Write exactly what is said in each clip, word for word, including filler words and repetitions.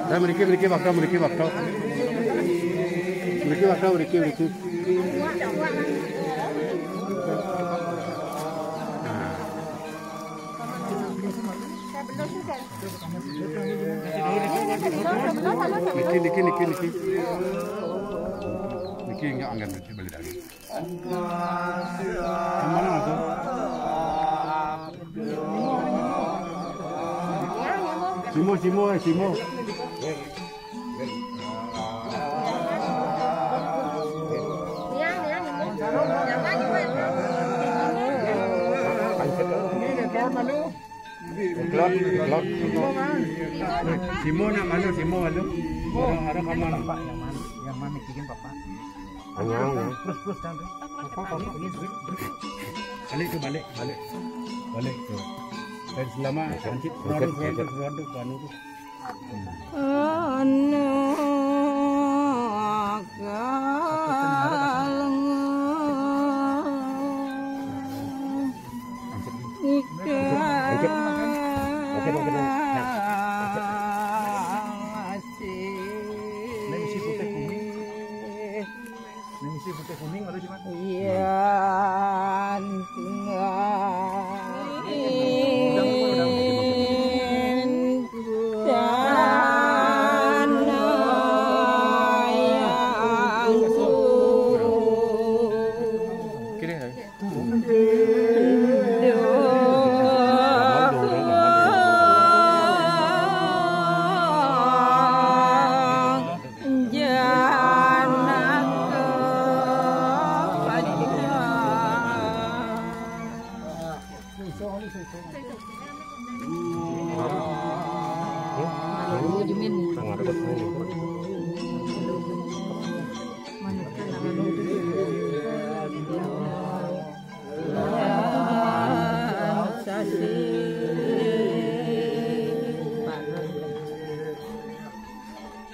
Dah, mriki, mriki, waktu, mriki, waktu. Mriki, waktu, mriki, mriki. Niki, niki, niki, niki. King ka anggan tu balik lagi. Mana tu? Simo, simo, simo. Klot, klot. Simo nak mana? Simo ada. Ada, ada kamar. Pak, yang mana? Yang mana bikin Bapak? Anyang, ya. Terus, terus, terus. Apa, apa, apa? Ini break, break. Balik tu, balik, balik. Balik tu. Dan selama hancit produk, produk, produk, anu tu. Anak kalengan. Hancit. Hancit. Hancit. Hancit. Hancit. Nah. Hancit. Nah, isi putih kuning. Ning isi putih kuning ada di mana? Yan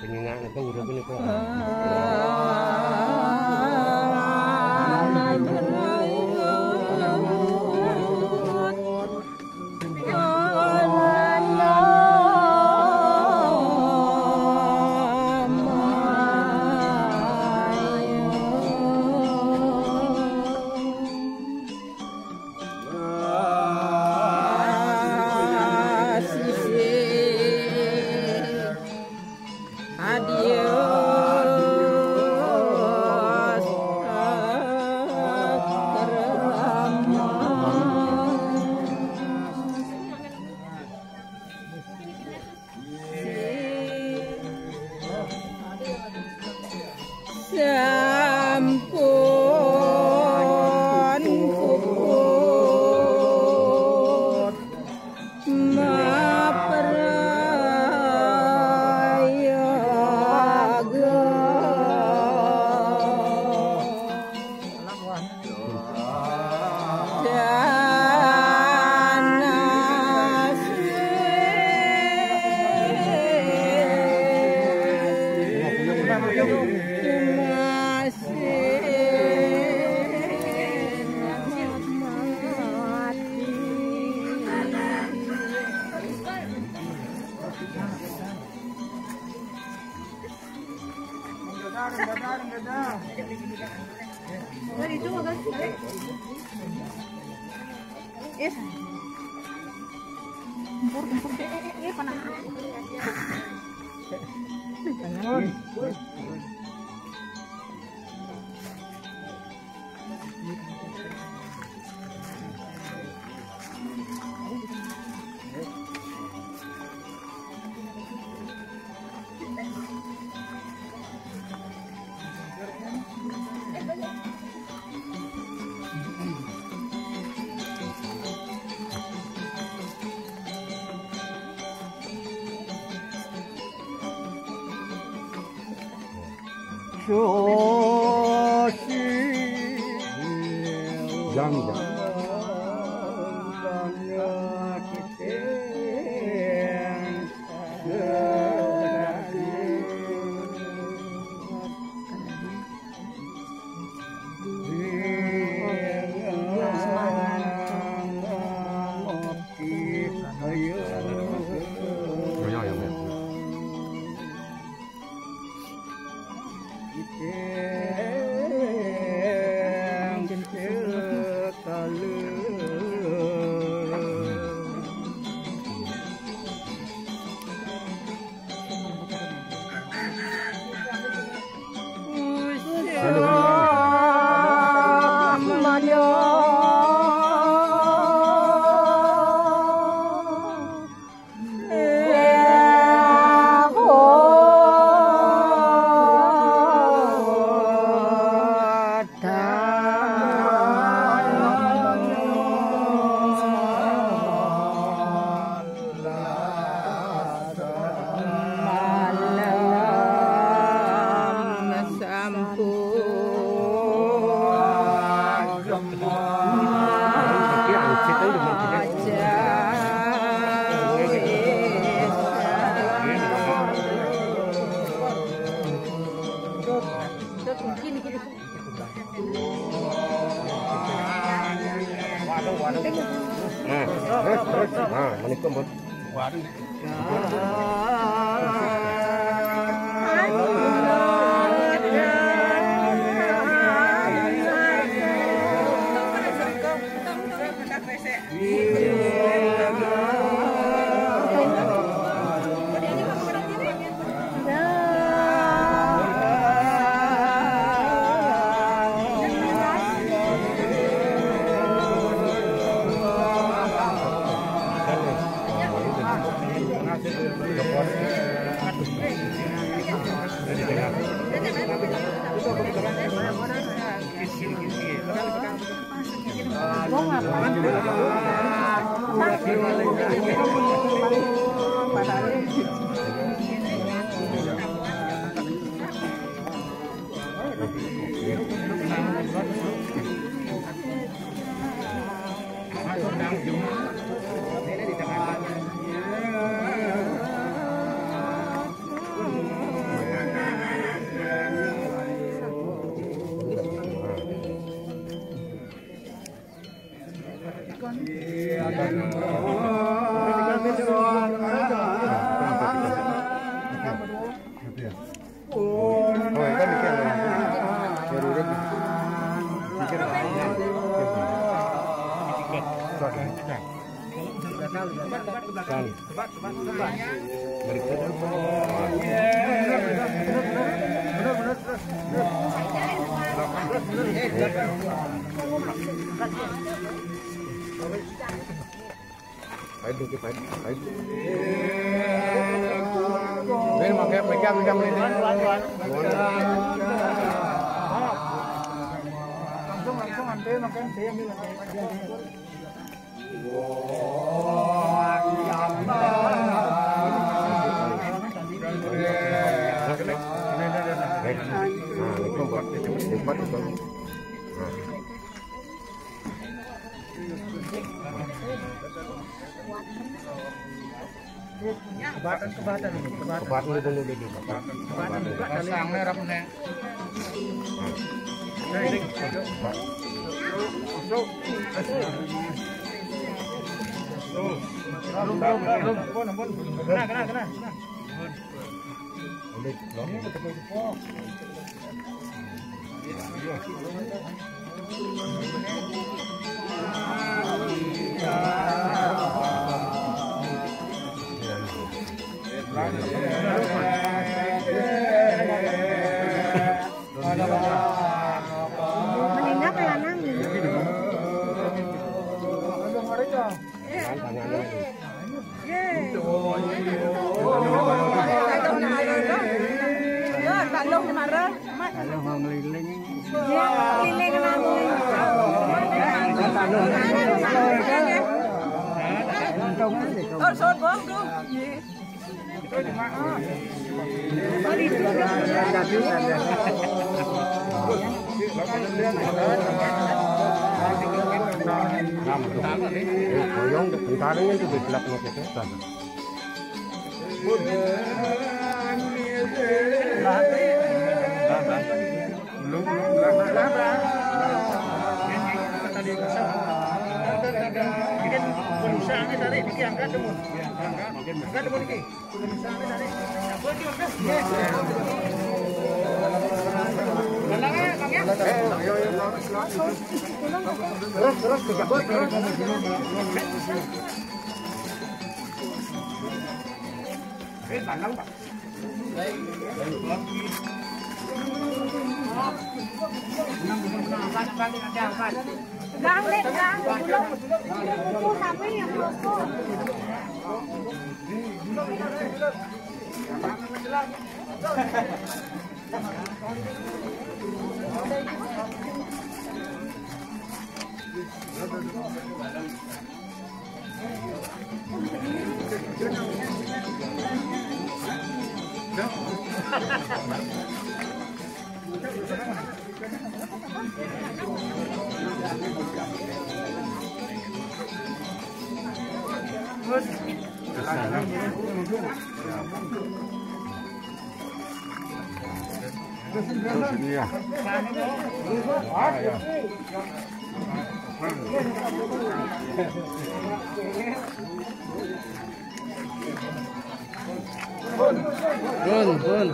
Penyengak itu udah punya kok. Sampun puput maprayoga. Jang, jang. Nah, terus, terus. Nah, menikung, Bud. Ayo, dikit, ayo, ayo. Ini pakai, pakai, pakai, pakai. Langsung, langsung, nanti makan, saya ambil. Nah, ini empat, empat, empat. Nah. Kebatan, kebatan, kebatan. Kebatan dulu, dulu, kebatan. Kebatan juga kali. Pasang merah, Neng. Masuk. Masuk. Belum, belum, belum. Ampun, ampun. Kena, kena, kena, kena. Meninggal ke lanang. Kalau mau ngeliling. Ngeliling lalu. Untung aja. Tur, tur, Bang, tuh. Nah, koyong, bentar ini tuh gelap nih, kita. Belum, belum, belum. Tadi, bikin perusahaannya tadi, Diki angkat dulu. Angkat dulu, Diki. Terus, terus, terus. Eh, pandang, Pak. Gang, Dek, gang. Belum. Itu sapi yang melosot. Sini ya. Ya, ya. Bun, bun.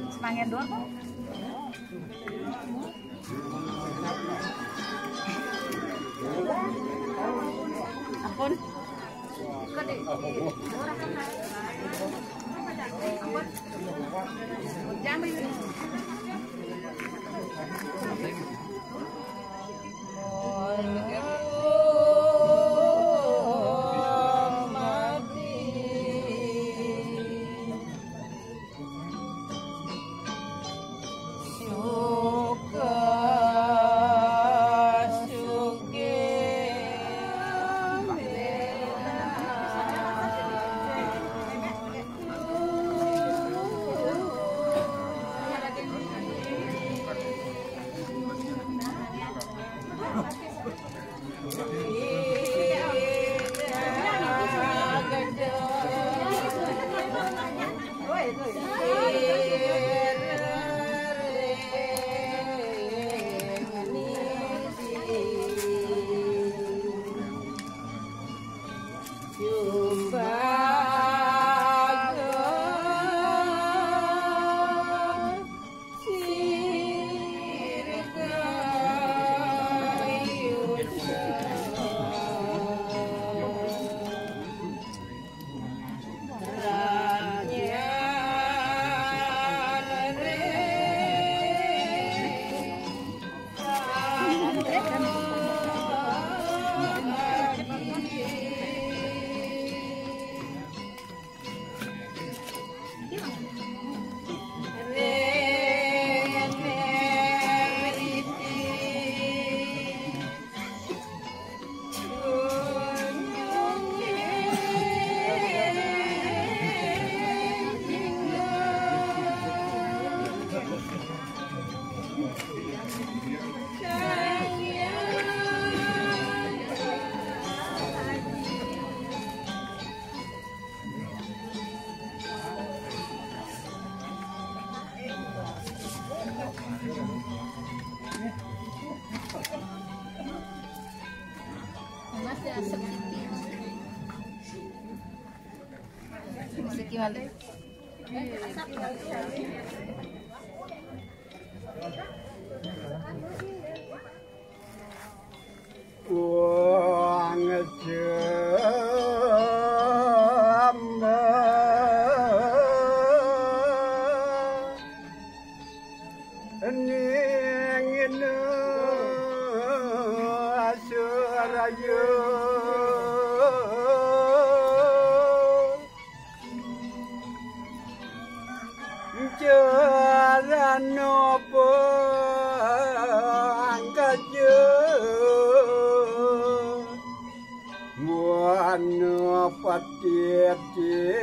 Semangat doang kok. Ampun. Masih asap titik. Masih gimana? Wong Jember ning Indrayana. Jaran napa Pati tingali.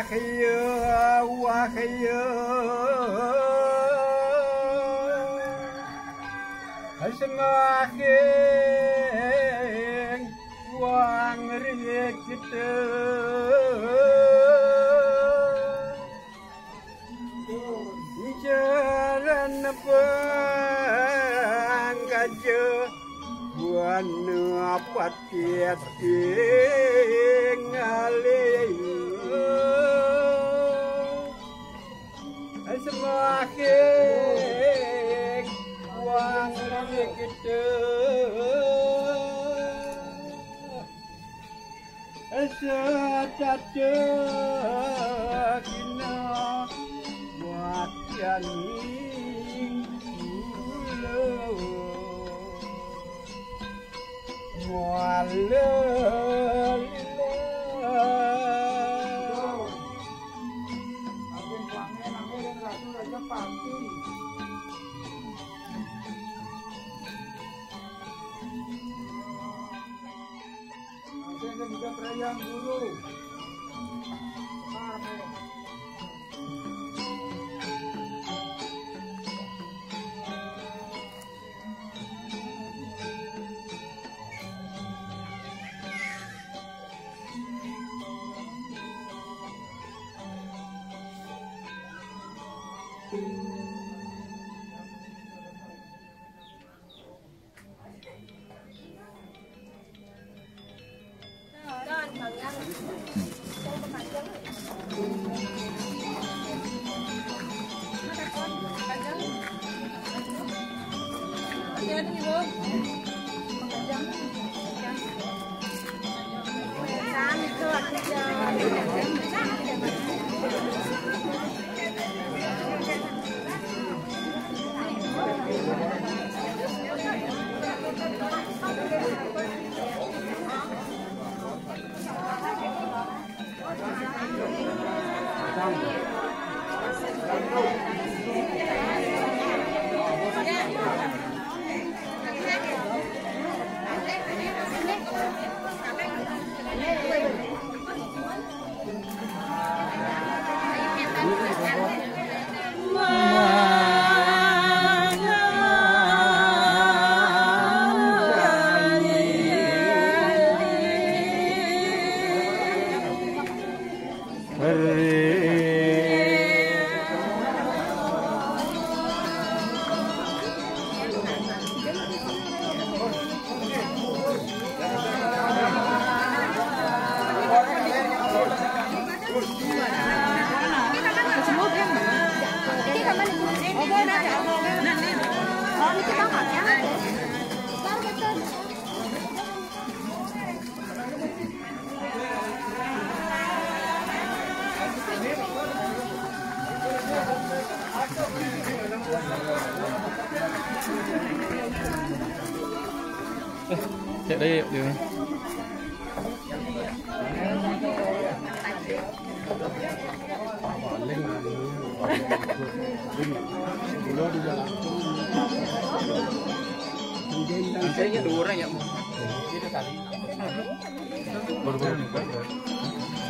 Wahyu, wahyu. Semakin wang rikit. Jalan pangkaja buana pati tingali. Semakin wang kita. Sadadakina wadyaning kula. Wala lila. Ampun wangen, ampun Ratu Raja Pati. Ampun Raja Prayang Guru. Cek deh, yuk, dia. Paling anu, gula di dalam. Angkanya dua orang ya, Bu? Ini kali.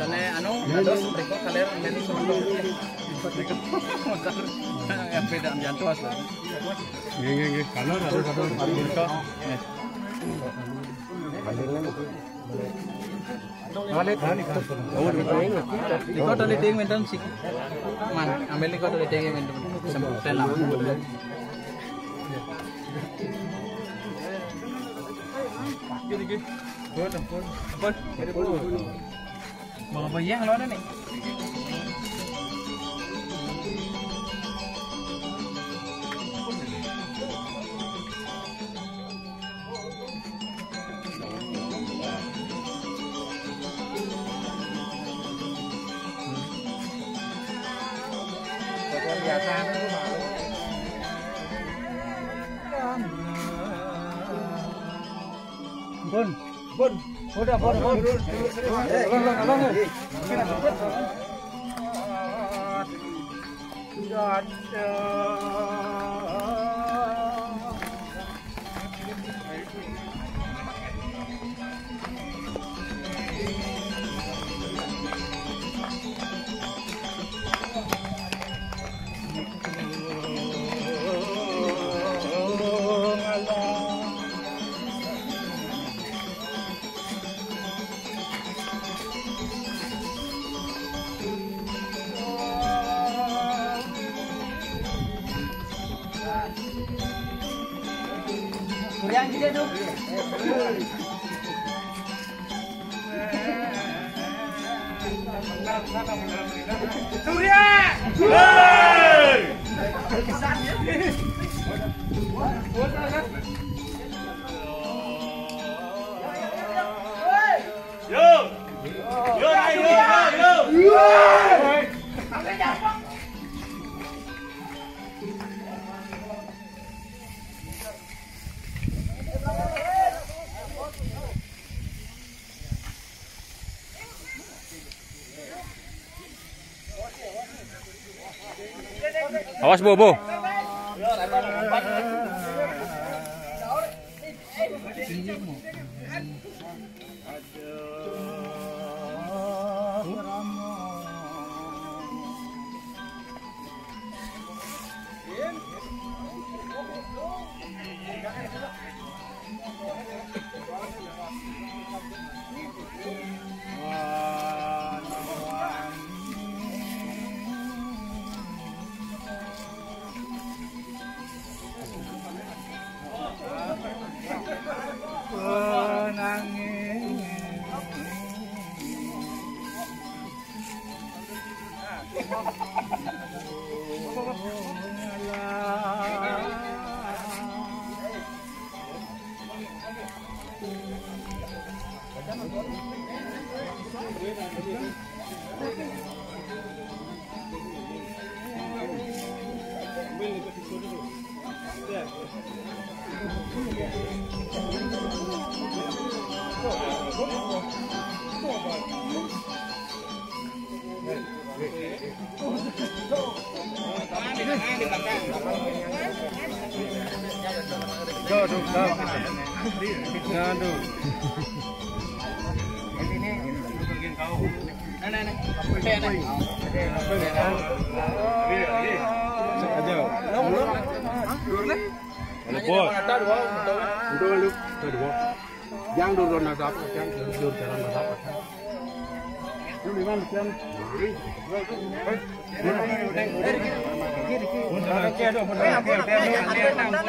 Sana anu, terus berikut kalian dari sebelum. Yang beda jantung asli. Nggih, nggih, nggih. Kalau ada satu. Niko tali ting menten sik. Man, ambil niko tali ting menten. Sembutan lah. Gini, gini. Ampun, ampun. Ampun. Mau apa ya kalau ada nih? Pun, pun. Udah, pun, pun. Ulang, ulang, ulang. Kuliah kita tu. Surya! Hei! Yo! Yo, yo, yo, yo, yo! Awas, Bo, Bo. Aduh, aduh. Aduh, bos. Udah, lu. Udah, bos. Yang dulu nasab, yang dulu jalan nasab. Lu di mana, Jan? Bawah, ada. Dengan. Dengan. Dengan.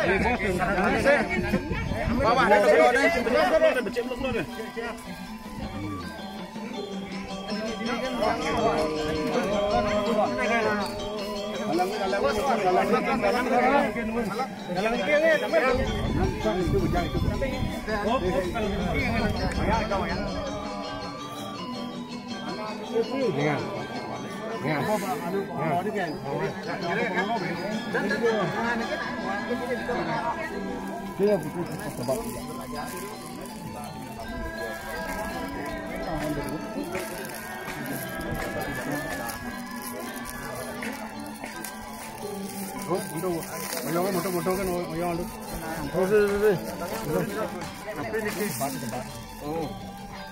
Oh.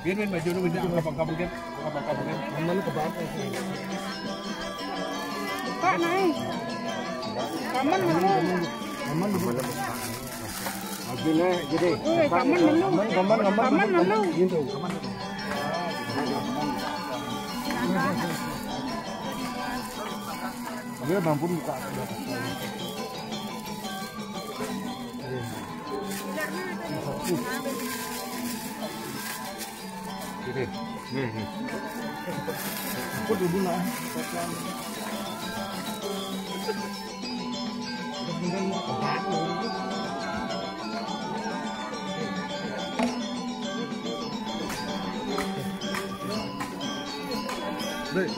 Biar main baju lu, baju lu, kapang-kapang kan? Kapang-kapang kan? Aman ke bawah. Pak, naik. Aman, aman. Aman, aman. Lagi naik, jadi. Woi, aman, aman. Aman, aman, aman. Aman, aman. Gitu. Dia mampu buka. Gitu. Nih, nih. Aku dulu lah. Baik.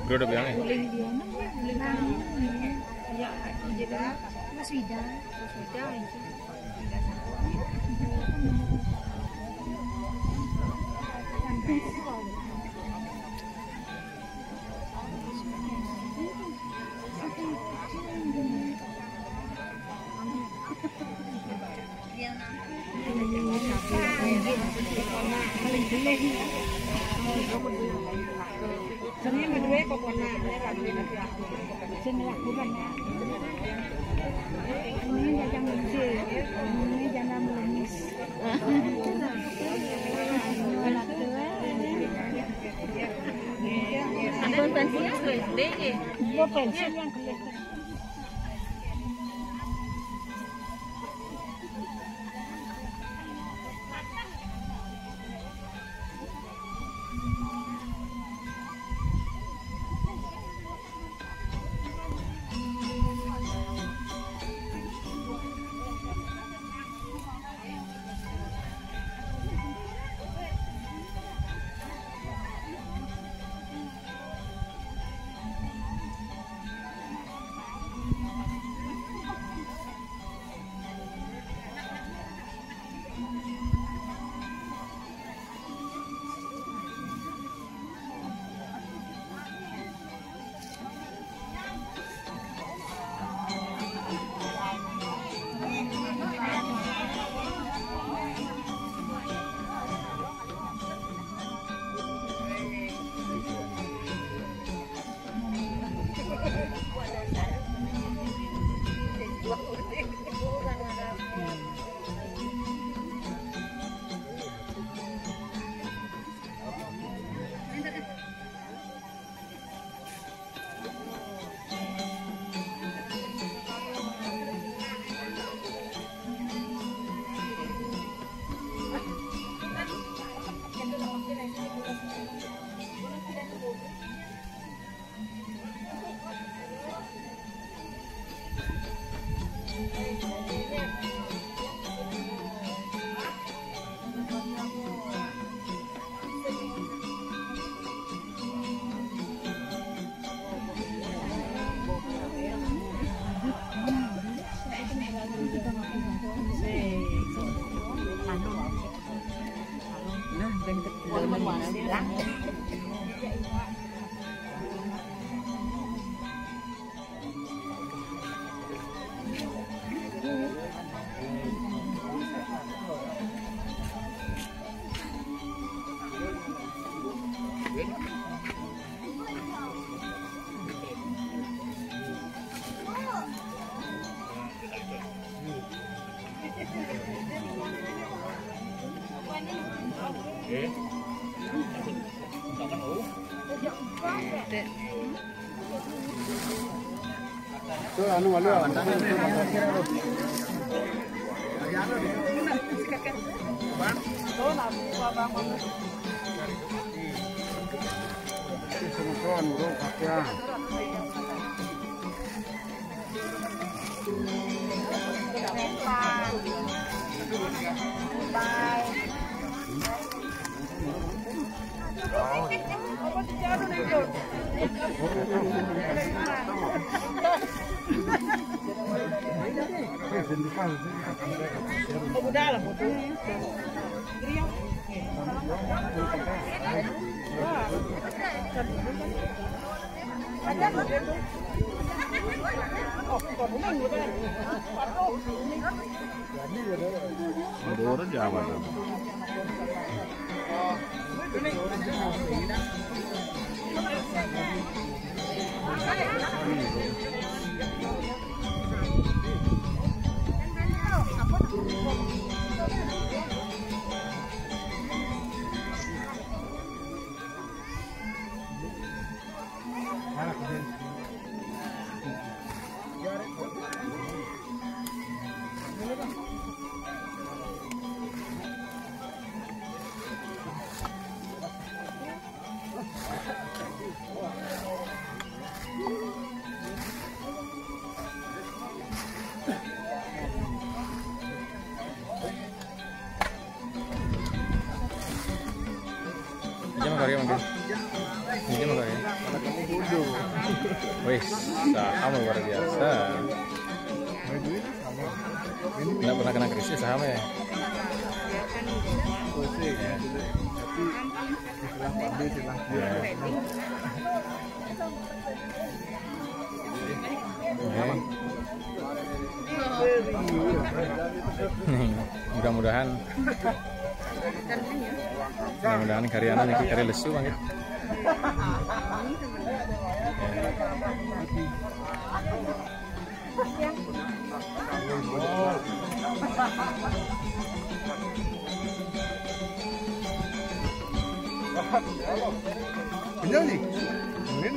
Bro, udah bilang ya? Guling dia, guling kamu. Ya, jadi Mas Wida, Mas Wida itu. Tuh, anu, anu, anu. Tuh, anu, Abang. Tuh, semua, bro, ya. Bye. Dora Jawa. Ini mah karya mungkin. Ini mah karya. Wis, saham luar biasa. Nggak pernah kena krisis saham ya. Ya. Mudah-mudahan, mudah-mudahan karyana nih karya lesu banget. Kenyal nih. Mungkin.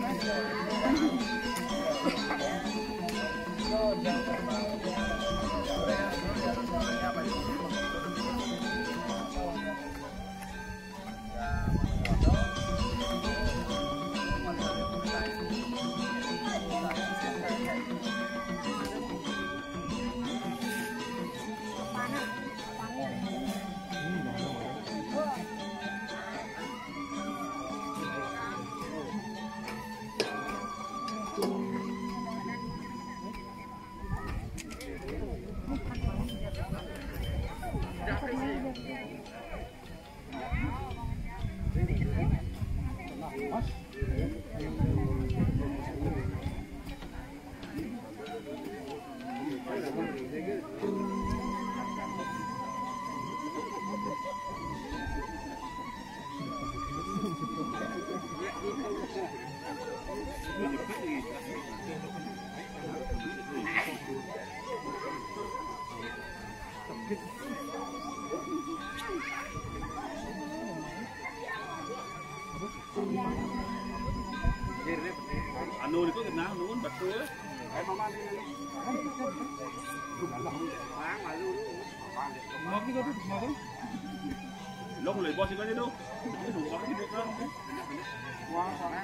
Anu niku genah nuhun betul. Mang malu. Mang malu. Long lagi bos itu aja dong. Numpang gitu kan. Wah, sana.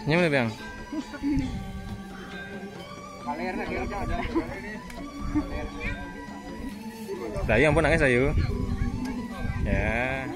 Ini mana, Bang? Dah, ya ampun, nangis ayo. Ya.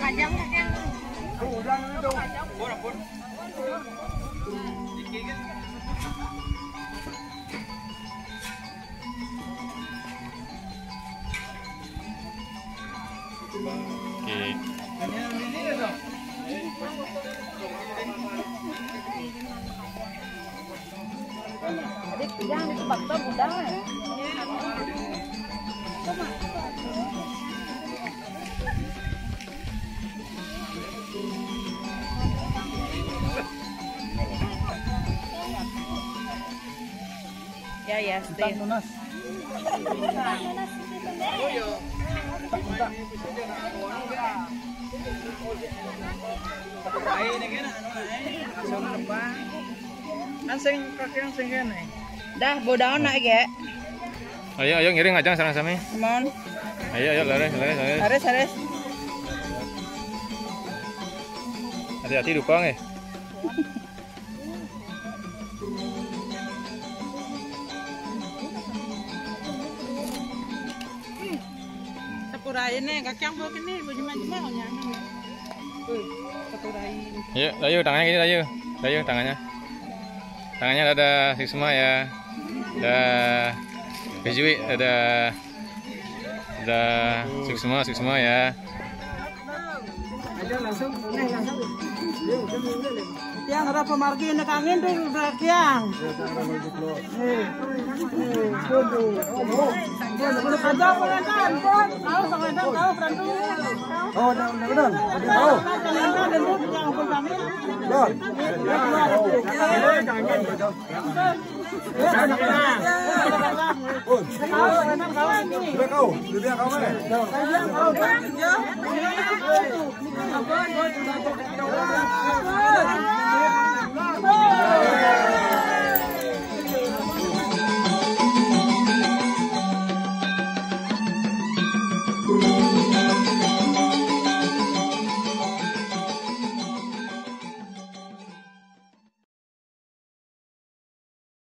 Oke. Jadi, jangan di tempat kau, budal. Ya, ya, stay. Kan sing kaki yang sing kene. Dah, bodaon nak ge. Ayo, ayo, ngiring aja sareng sami. Mon. Ayo, ayo, leres, leres, leres. Leres, leres. Hati-hati dukung, eh. Sapurain nih, kaki yang bawa kene, baju maju mau nya. Tuh, sapurain. Ayo, ayo, tangannya gini, ayo. Ayo, tangannya. Tangannya ada Siksma ya. Ada Bijui, ada, ada Siksma, Siksma ya. Aja langsung, nih langsung. Yang ada pemargi ini kangen tuh udah kiang. Eh, eh, waduh. Ada pengantin, Pon. Tahu pengantin, tahu pengantin. Oh, udah, udah, udah. Udah tahu. Pengantin dan yang pun kami. Don. Udah kau, udah kau, eh.